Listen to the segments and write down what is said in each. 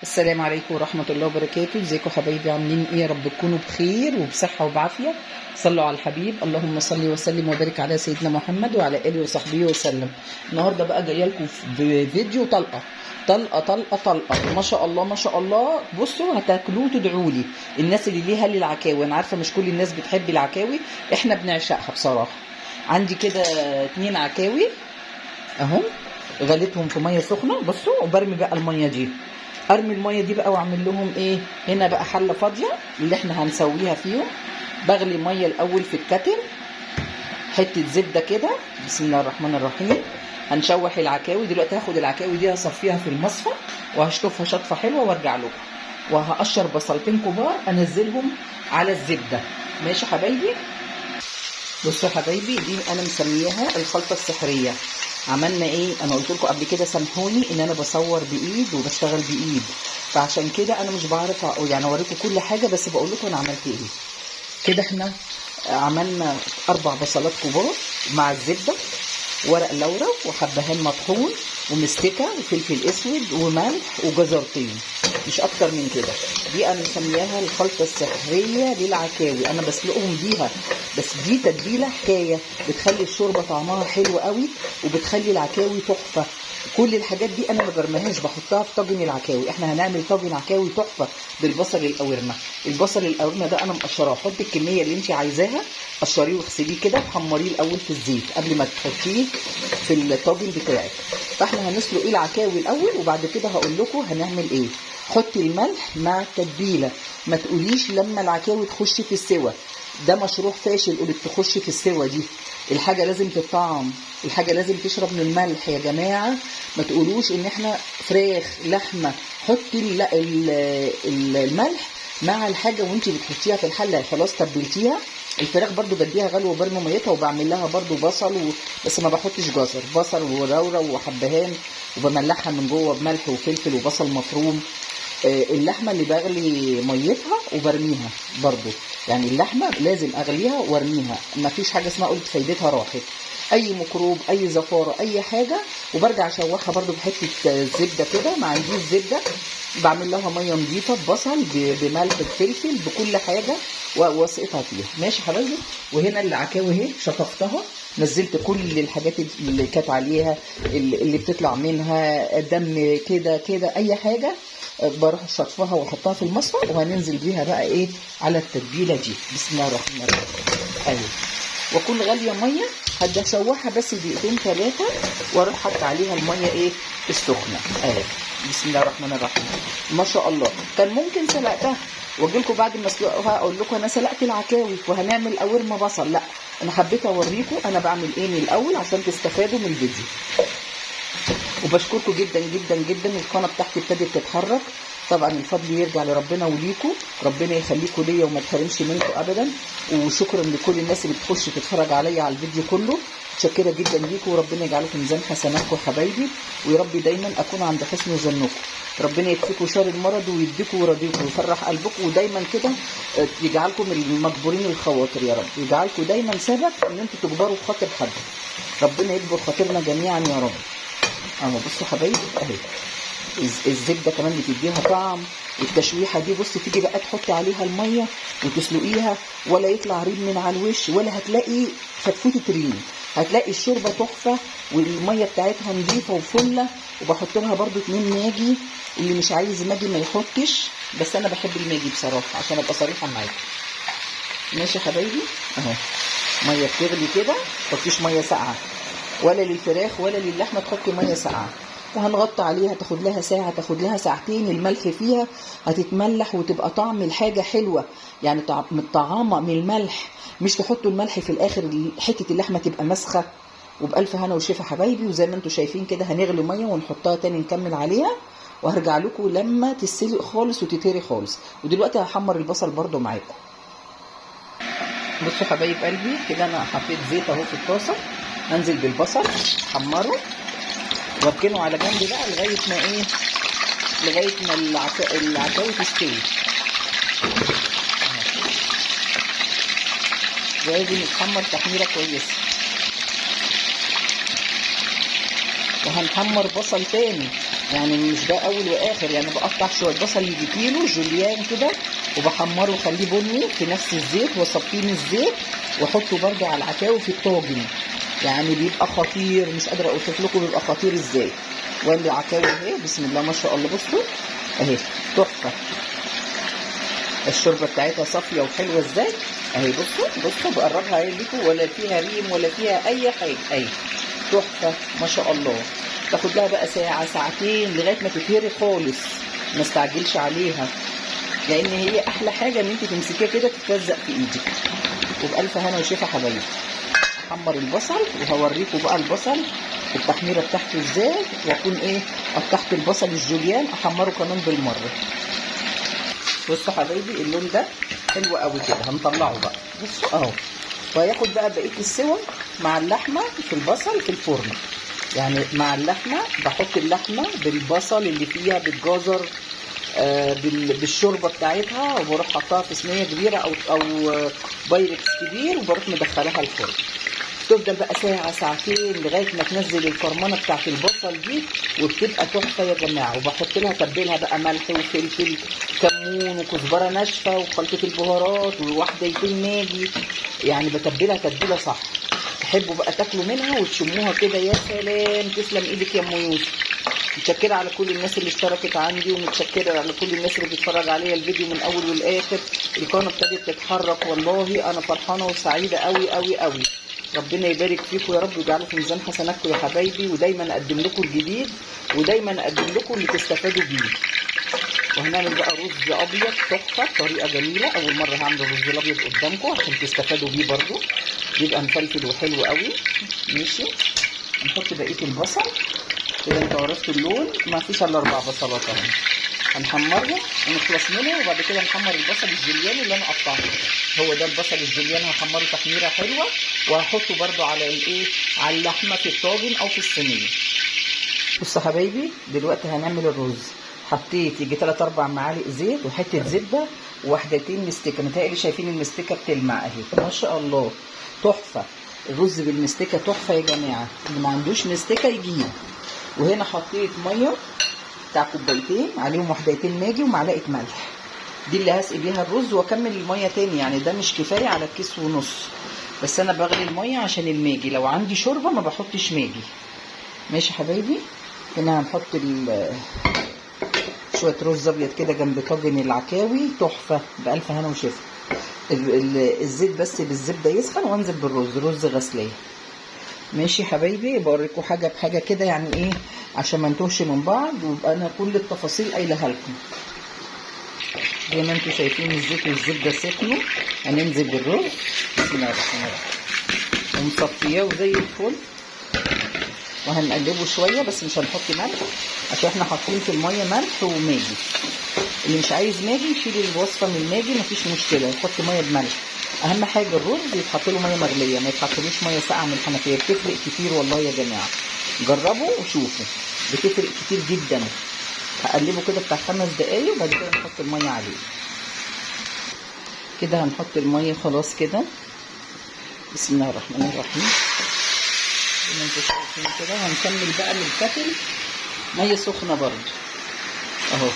السلام عليكم ورحمة الله وبركاته. ازيكم حبايبي؟ عاملين ايه؟ يا رب تكونوا بخير وبصحة وبعافية. صلوا على الحبيب، اللهم صل وسلم وبارك على سيدنا محمد وعلى آله وصحبه وسلم. النهارده بقى جاية لكم بفيديو طلقة طلقة طلقة طلقة، ما شاء الله ما شاء الله. بصوا هتاكلوه وتدعوا لي. الناس اللي ليها للعكاوي، انا عارفة مش كل الناس بتحب العكاوي، احنا بنعشقها بصراحة. عندي كده 2 عكاوي اهم، غليتهم في مية سخنة. بصوا وبرمي بقى المية دي، ارمي المية دي بقى واعمل لهم ايه هنا بقى حله فاضية اللي احنا هنسويها فيهم. بغلي مية الاول في الكتل، حتة زبدة كده، بسم الله الرحمن الرحيم. هنشوح العكاوي دلوقتي. هاخد العكاوي دي هصفيها في المصفى وهشطفها شطفه حلوة وارجع لكم، وهقشر بصلتين كبار انزلهم على الزبدة. ماشي حبايبي؟ بصوا يا حبايبي، دي انا مسمياها الخلطة السحريه. عملنا ايه؟ انا قلت لكم قبل كده، سامحوني ان انا بصور بايد وبشتغل بايد، فعشان كده انا مش بعرف يعني اوريكم كل حاجة، بس بقول لكم انا عملت ايه. كده احنا عملنا 4 بصلات كبار مع الزبدة، ورق لورا وحبهان مطحون ومستكه وفلفل اسود وملح وجزرتين، مش اكتر من كده. دي انا مسمياها الخلطة السحريه للعكاوي، انا بسلقهم بيها، بس دي تتبيله حكاية، بتخلي الشوربة طعمها حلو قوي وبتخلي العكاوي تحفة. كل الحاجات دي انا ما برميهاش، بحطها في طاجن العكاوي. احنا هنعمل طاجن عكاوي تحفة بالبصل القورمه. البصل القورمه ده انا مقشراه، حطي الكمية اللي انت عايزاها، قشريه واغسليه كده، وحمريه الاول في الزيت قبل ما تحطيه في الطاجن بتاعك. فاحنا هنسلق ايه العكاوي الاول، وبعد كده هقول لكم هنعمل ايه. حطي الملح مع التتبيله، ما تقوليش لما العكاوي تخش في السوا، ده مشروع فاشل. قولك تخش في السوا، دي الحاجة لازم تطعم، الحاجة لازم تشرب من الملح يا جماعة. ما تقولوش ان احنا فراخ لحمه، حطي الملح مع الحاجة وانت بتحطيها في الحلة. خلاص تبلتيها. الفراخ برضو بديها غلوه وبرمي ميتها، وبعمل لها برضو بصل بس ما بحطش جزر، بصل وروره وحبهان، وبملحها من جوه بملح وفلفل وبصل مفروم. اللحمة اللي بغلي ميتها وبرميها برضو، يعني اللحمة لازم اغليها وارميها، ما فيش حاجة اسمها قلت فايدتها راحت، اي ميكروب اي زفاره اي حاجة. وبرجع اشوحها برضو بحته زبدة كده، ما عنديش زبدة بعمل لها مية نظيفة ببصل بملح بفلفل بكل حاجة واسقطها فيها. ماشي حبايبي؟ وهنا العكاوي اهي شطفتها، نزلت كل الحاجات اللي كانت عليها، اللي بتطلع منها دم كده كده اي حاجة، بروح شطفها واحطها في المصفى، وهننزل بيها بقى ايه على التتبيله دي. بسم الله الرحمن الرحيم. ايوه، واكون غالية مية، هشوحها بس دقيقتين 3 واروح حط عليها المية ايه السخنة اهي. بسم الله الرحمن الرحيم. ما شاء الله. كان ممكن سلقتها واجي لكم بعد ما اسلقها اقول لكم انا سلقت العكاوي وهنعمل قورمه بصل، لا انا حبيت اوريكم انا بعمل ايه من الاول عشان تستفادوا من الفيديو. وبشكركم جدا جدا جدا. القناة بتاعتي ابتدت تتحرك، طبعا الفضل يرجع لربنا وليكم، ربنا يخليكم ليا وما تحرمش منكم ابدا. وشكرا لكل الناس اللي بتخش تتفرج عليا على الفيديو كله، متشكره جدا ليكم، وربنا يجعله في ميزان حسناتكم حبايبي، ويا رب دايما اكون عند حسن ظنكم. ربنا يكفيكم شر المرض ويديكم ويرضيكم ويفرح قلبكم، ودايما كده يجعلكم المجبورين الخواطر يا رب، يجعلكم دايما سبب ان انتوا تجبروا بخاطر حد. ربنا يجبر خاطرنا جميعا يا رب. اهو بصوا حبايبي اهي الزبدة كمان بتديها طعم. التشويحه دي بصي تيجي بقى تحطي عليها المية وتسلقيها، ولا يطلع ريم من على الوش، ولا هتلاقي فتفوته ريم، هتلاقي الشوربة تحفة والمية بتاعتها نظيفة وفله. وبحط لها برده 2 ماجي، اللي مش عايز ماجي ما يحطش، بس انا بحب الماجي بصراحة عشان ابقى صريحه معاكم. ماشي يا حبايبي؟ اهو مية بتغلي كده، ما تحطيش مية ساقعه ولا للفراخ ولا للحمه، تحطي مية ساقعه. وهنغطي عليها، تاخد لها ساعة تاخد لها ساعتين، الملح فيها هتتملح وتبقى طعم الحاجة حلوة، يعني متطعمه من الملح، مش تحطوا الملح في الاخر حتة اللحمة تبقى مسخه. وبألف هنا وشفا حبايبي. وزي ما انتم شايفين كده هنغلي مية ونحطها تاني نكمل عليها، وهرجع لكم لما تتسلق خالص وتتهري خالص. ودلوقتي هحمر البصل برده معاكم. بصوا حبايب قلبي كده انا حطيت زيت اهو في الطاسه، هنزل بالبصل حمرة واركنه على جنب بقى لغاية ما ايه، لغاية ما العكاوي تستوي. لازم يتحمر تحميره كويسة. وهنحمر بصل تاني. يعني مش ده اول واخر، يعني بقطع شوية بصل يجي كيلو جوليان كده وبحمره وخليه بني في نفس الزيت، واصفيه من الزيت واحطه برده على العكاوي في الطاجن. يعني بيبقى خطير، مش قادرة اوصف لكم بيبقى خطير ازاي. والعكاوي اهي بسم الله ما شاء الله، بصوا اهي تحفة، الشوربة بتاعتها صافية وحلوه ازاي اهي. بصوا بصوا بقربها اهي ليكم، ولا فيها ريم ولا فيها اي حاجة اهي، تحفة ما شاء الله. تاخد لها بقى ساعة ساعتين لغاية ما تتهري خالص، ما استعجلش عليها، لان هي احلى حاجة ان انت تمسكيها كده تتلزق في ايدك. وبالف هنا وشفا حبايبي. احمر البصل وهوريكم بقى البصل التحميره بتاعته ازاي، واكون ايه قطعت البصل الجوليان احمره كمان بالمرة. بصوا حبايبي اللون ده حلو قوي كده، هنطلعه بقى. بصوا اهو، وهياخد بقى بقية السوا مع اللحمة في البصل في الفرن. يعني مع اللحمة بحط اللحمة بالبصل اللي فيها بالجزر بالشوربه بتاعتها، وبروح حطها في صينية كبيرة او بايركس كبير، وبروح مدخلاها الفرن. تفضل بقى ساعة ساعتين لغاية ما تنزل الكرمانه بتاعت البصل دي، وبتبقى تحفة يا جماعة. وبحط لها تبلها بقى ملح وفلفل كمون وكزبره ناشفة وخلطه البهارات وواحدتين ماجي، يعني بتبلها تتبيله صح. تحبوا بقى تاكلوا منها وتشموها كده، يا سلام. تسلم ايدك يا ام يوسف. متشكره على كل الناس اللي اشتركت عندي، ومتشكره على كل الناس اللي بتتفرج عليا الفيديو من اول والاخر. القناة ابتدت تتحرك، والله انا فرحانة وسعيدة قوي قوي قوي. ربنا يبارك فيكم يا رب ويجعله في ميزان حسناتكم يا حبايبي، ودايما اقدم لكم الجديد، ودايما اقدم لكم اللي تستفادوا بيه. وهنعمل بقى رز ابيض تحفة بطريقة جميلة، اول مرة هعمل الرز الابيض قدامكم عشان تستفادوا بيه برده، بيبقى مفلفل وحلو قوي. ماشي، نحط بقية البصل كده. انتوا عرفتوا اللون، ما فيش الا 4 بصلات اهو، هنحمرهم ونخلص منه، وبعد كده نحمر البصل الجوليان اللي انا قطعته. هو ده البصل الجوليان، هحمره تحميره حلوة، وهحطه برده على الايه، على اللحمة في الطاجن او في الصينية. بصوا حبايبي دلوقتي هنعمل الرز. حطيت يجي 3 4 معالق زيت وحتة زبدة وواحدتين مستكه. متهيألي شايفين المستكه بتلمع اهي ما شاء الله، تحفة. الرز بالمستكه تحفة يا جماعة، اللي ما عندوش مستكه يجيب. وهنا حطيت مية بتاع كوبايتين، عليهم وحدتين ماجي ومعلقة ملح، دي اللي هسقي بيها الرز واكمل المية تاني. يعني ده مش كفاية على كيس ونص، بس انا بغلي المية عشان الماجي، لو عندي شوربة ما بحطش ماجي. ماشي حبايبي، هنا هنحط شوية رز ابيض كده جنب طاجن العكاوي، تحفة بالف هنا وشفا. الزيت بس بالزبده يسخن وانزل بالرز، رز غسليه. ماشي حبايبي، بوريكم حاجة بحاجة كده، يعني ايه عشان ما نتوهش من بعض، ويبقى انا كل التفاصيل قايلها لكم. زي ما انتم شايفين الزيت والزبده سخنوا، هننزل بالرز. بسم الله الرحمن الرحيم، ومصفياه وزي الفل. وهنقلبه شوية بس مش هنحط ملح عشان احنا حاطين في المية ملح وماجي. اللي مش عايز ماجي يشيل الوصفة من الماجي، مفيش مشكلة، يحط مية بملح. اهم حاجة الرز يتحط له مية مغليه، ما يتحطلوش مية ساقعه من الحنفية، بتفرق كتير والله يا جماعة. جربوا وشوفوا، بتفرق كتير جدا. هقلبه كده بتاع 5 دقايق وبعد كده نحط المية عليه. كده هنحط المية خلاص كده. بسم الله الرحمن الرحيم. زي ما انتوا شايفين كده هنكمل بقى من الكتل مية سخنة برده اهو.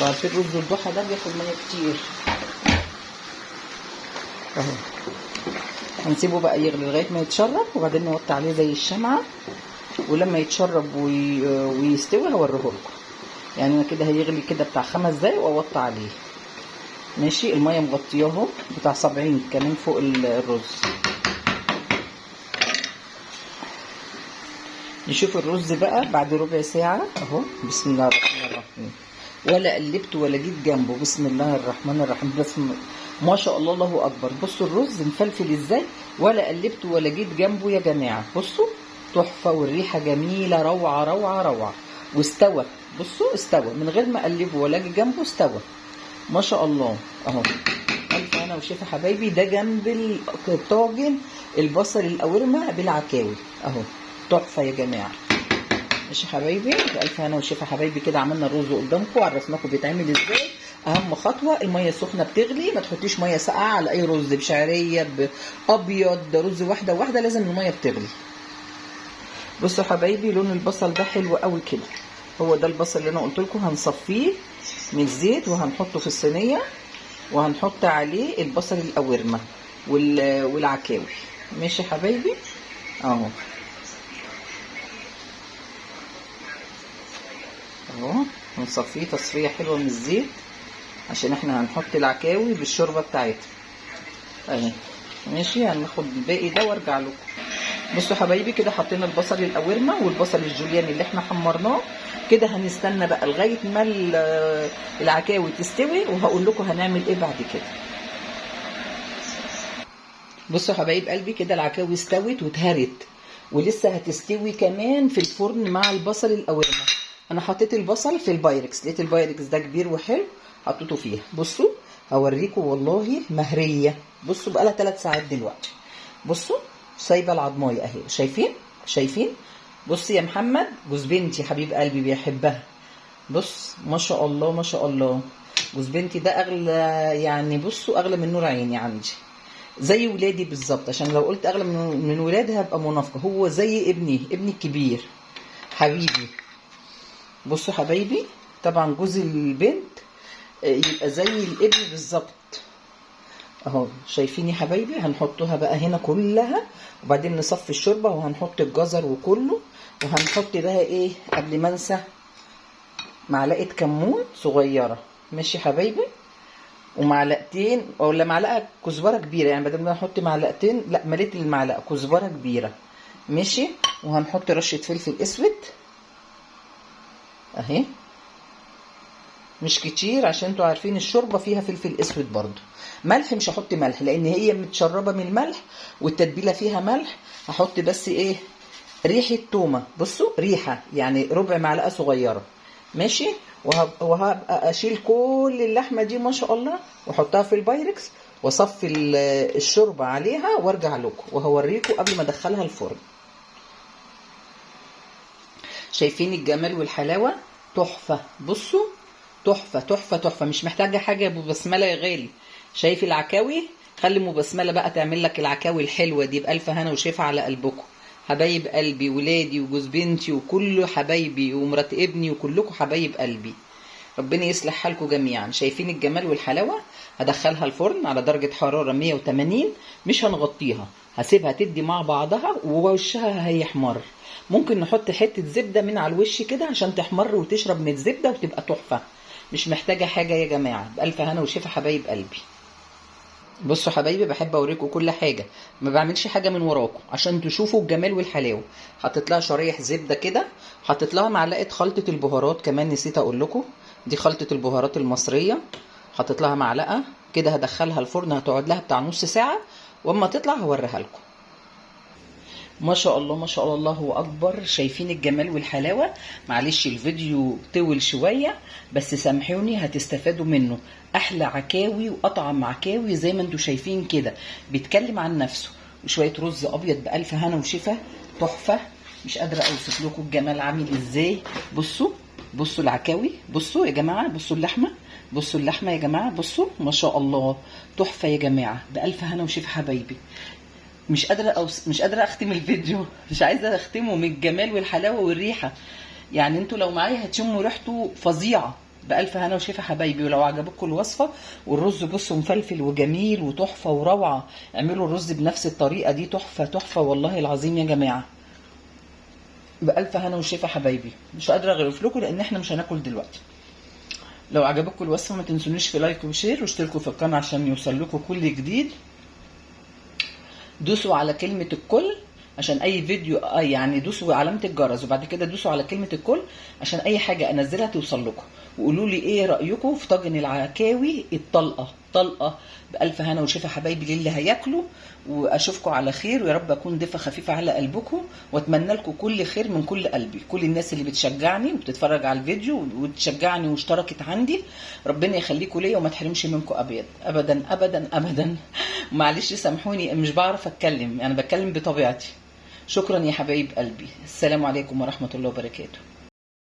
عارفين رز الضحى ده بياخد مية كتير اهو. هنسيبه بقى يغلي لغاية ما يتشرب، وبعدين نوطي عليه زي الشمعة، ولما يتشرب ويستوي هوريهولكم. يعني انا كده هيغلي كده بتاع 5 دقايق واوطي عليه. ماشي، المية مغطياه اهو بتاع 70 كمان فوق الرز. نشوف الرز بقى بعد ربع ساعة اهو. بسم الله الرحمن الرحيم. ولا قلبت ولا جيت جنبه. بسم الله الرحمن الرحيم. بس ما شاء الله، الله اكبر. بصوا الرز مفلفل ازاي، ولا قلبت ولا جيت جنبه يا جماعة. بصوا تحفة، والريحه جميلة، روعه روعه روعه. واستوى، بصوا استوى من غير ما اقلبه ولا اجي جنبه، استوى ما شاء الله اهو. الف هنا وشفا حبايبي. ده جنب الطاجن البصل القورمه بالعكاوي اهو، تحفة يا جماعة. ماشي حبايبي، الف هنا وشفا حبايبي. كده عملنا الرز قدامكم وعرفناكم بيتعمل ازاي. اهم خطوة المية السخنة بتغلي، ما تحطيش مية ساقعه على اي رز، بشعريه بابيض، رز واحدة واحدة، لازم المية بتغلي. بصوا حبايبي لون البصل ده حلو قوي كده. هو ده البصل اللي انا قلت لكم هنصفيه من الزيت وهنحطه في الصينية، وهنحط عليه البصل القوارمه والعكاوي. ماشي يا حبايبي اهو اهو، هنصفيه تصفية حلوة من الزيت عشان احنا هنحط العكاوي بالشوربه بتاعتها اهي. ماشي، هناخد الباقي ده وارجع لكم. بصوا حبايبي كده حطينا البصل القوارمه والبصل الجوليان اللي احنا حمرناه كده. هنستنى بقى لغاية ما العكاوي تستوي وهقول لكم هنعمل ايه بعد كده. بصوا حبايب قلبي كده العكاوي استوت واتهرت، ولسه هتستوي كمان في الفرن مع البصل القوارمه. انا حطيت البصل في البايركس، لقيت البايركس ده كبير وحلو حطيته فيها. بصوا هوريكم والله مهريه. بصوا بقى لها 3 ساعات دلوقتي. بصوا سايبه العضمايه اهي، شايفين؟ شايفين؟ بص يا محمد جوز بنتي حبيب قلبي بيحبها. بص ما شاء الله ما شاء الله، جوز بنتي ده اغلى، يعني بصوا اغلى من نور عيني عندي، زي ولادي بالظبط. عشان لو قلت اغلى من ولادي هبقى منافقه، هو زي ابني، ابني الكبير حبيبي. بصوا حبايبي طبعا جوز البنت يبقى زي الابن بالظبط اهو. شايفين يا حبايبي؟ هنحطها بقى هنا كلها، وبعدين نصفي الشوربة وهنحط الجزر وكله، وهنحط بقى ايه قبل ما انسى معلقه كمون صغيرة. ماشي حبايبي، ومعلقتين ولا معلقه كزبره كبيرة، يعني بدل ما نحط معلقتين لا مليت المعلقة كزبره كبيرة. ماشي، وهنحط رشه فلفل اسود اهي، مش كتير عشان انتوا عارفين الشوربة فيها فلفل اسود برضو. ملح مش هحط ملح لان هي متشربه من الملح والتتبيله فيها ملح. هحط بس ايه ريحه تومة، بصوا ريحه يعني ربع معلقه صغيرة. ماشي، وهبقى اشيل كل اللحمة دي ما شاء الله واحطها في البايركس واصفي الشوربة عليها وارجع لكم وهوريكم قبل ما ادخلها الفرن. شايفين الجمال والحلاوه؟ تحفة. بصوا تحفة تحفة تحفة، مش محتاجه حاجة يا ابو بسملة يا غالي. شايف العكاوي؟ خلي ام بسملة بقى تعمل لك العكاوي الحلوة دي بالف هنا وشفا على قلبكم حبايب قلبي، ولادي وجوز بنتي وكل حبايبي ومرات ابني وكلكم حبايب قلبي. ربنا يصلح حالكم جميعا. شايفين الجمال والحلاوه؟ هدخلها الفرن على درجه حرارة 180، مش هنغطيها، هسيبها تدي مع بعضها ووشها هيحمر. ممكن نحط حتة زبدة من على الوش كده عشان تحمر وتشرب من الزبدة وتبقى تحفة. مش محتاجه حاجة يا جماعة، بالف هنا وشفا حبايب قلبي. بصوا حبايبي بحب اوريكم كل حاجة، ما بعملش حاجة من وراكم عشان تشوفوا الجمال والحلاوه. حطيت لها شرايح زبدة كده، حطيت لها معلقه خلطه البهارات كمان، نسيت اقول لكم دي خلطه البهارات المصرية، حطيت لها معلقه كده. هدخلها الفرن هتقعد لها بتاع نص ساعة، واما تطلع هوريها لكم. ما شاء الله ما شاء الله الله اكبر. شايفين الجمال والحلاوه؟ معلش الفيديو طول شوية بس سامحوني هتستفادوا منه. احلى عكاوي واطعم عكاوي زي ما انتم شايفين كده، بيتكلم عن نفسه. وشوية رز ابيض بالف هنا وشفا تحفة، مش قادرة اوصف لكم الجمال عامل ازاي. بصوا بصوا العكاوي، بصوا يا جماعة، بصوا اللحمة، بصوا اللحمة يا جماعة، بصوا ما شاء الله تحفة يا جماعة، بالف هنا وشفا حبايبي. مش قادرة اختم الفيديو، مش عايزه اختمه من الجمال والحلاوه والريحه. يعني انتوا لو معايا هتشموا ريحته فظيعة. بالف هنا وشفا حبايبي. ولو عجبتكم الوصفة والرز بصوا مفلفل وجميل وتحفه وروعه، اعملوا الرز بنفس الطريقة دي، تحفة تحفة والله العظيم يا جماعة. بالف هنا وشفا حبايبي. مش قادرة اغرف لكم لان احنا مش هناكل دلوقتي. لو عجبتكم الوصفة ما تنسونيش في like و share واشتركوا في القناة عشان يوصل لكم كل جديد. دوسوا على كلمة الكل عشان اي فيديو، يعني دوسوا علامة الجرس وبعد كده دوسوا على كلمة الكل عشان اي حاجة انزلها توصل لكم. وقولوا لي ايه رأيكم في طاجن العكاوي الطلقة، طلقة بألف هنا وشفا حبايبي للي هياكلوا. واشوفكم على خير، ويا رب اكون ضيفة خفيفة على قلبكم، واتمنى لكم كل خير من كل قلبي. كل الناس اللي بتشجعني وبتتفرج على الفيديو وتشجعني واشتركت عندي، ربنا يخليكم ليا وما تحرمش منكم ابدا ابدا ابدا. معلش سامحوني مش بعرف اتكلم، انا بتكلم بطبيعتي. شكرا يا حبايب قلبي. السلام عليكم ورحمة الله وبركاته.